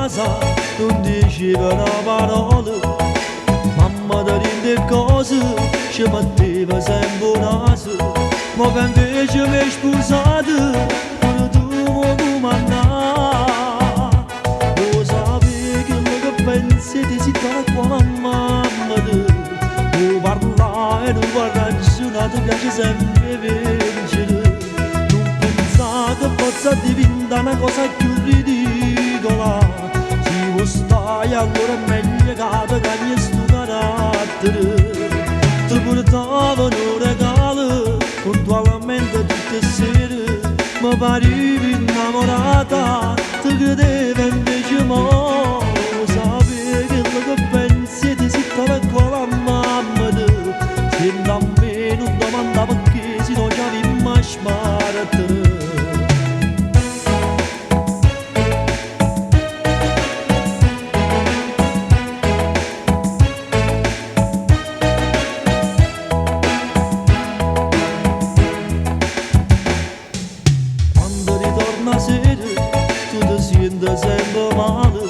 casa, nun diceva 'na parola. Mamma da dint' 'e cose ce metteva sempe 'o naso. Mo che invece m'he spusato, pure tu vuò cumannà. Vuò sapè chello che penso 'e te si tale e quale a mammeta. Vuò parlà e nun vuò arraggiunà, te piace sempe 'e vencere. Nun penzà che pozza addivintà 'na cosa cchiù ridicola. Si vuò stai allora è meglio ca te cagne stu carattere. Te purtavo nu regalo puntualmente tutt' 'e sere. Me parivi innamorata, te credevo e invece mo sapè chello che penso 'e te si tale e quale a mammeta. Siente a me nun domandà pecché si no c'avimma spartere. Quando ritorno 'a sera, tu te siente sempe male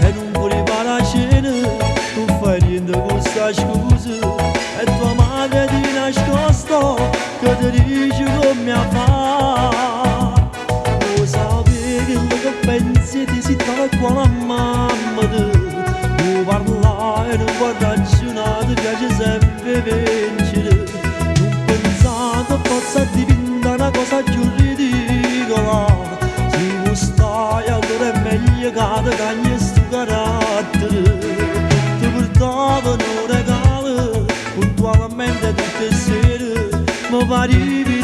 e nun pripare 'a cena, nun fai niente cu 'sta scusa e tua madre di nascosto che te dice comm' 'e 'a fa. Vuò sapè chello che penso 'e te si tale e quale a mammeta. Vuò parlà e nun vuò arraggiunà, te piace sempe 'e vencere. Nun penzà che pozza addivintà 'na cosa cchiù ridicola. Si vuò stai allora è meglio ca te cagne stu carattere. Te purtavo nu regalo puntualmente tutt' 'e sere. Me parivi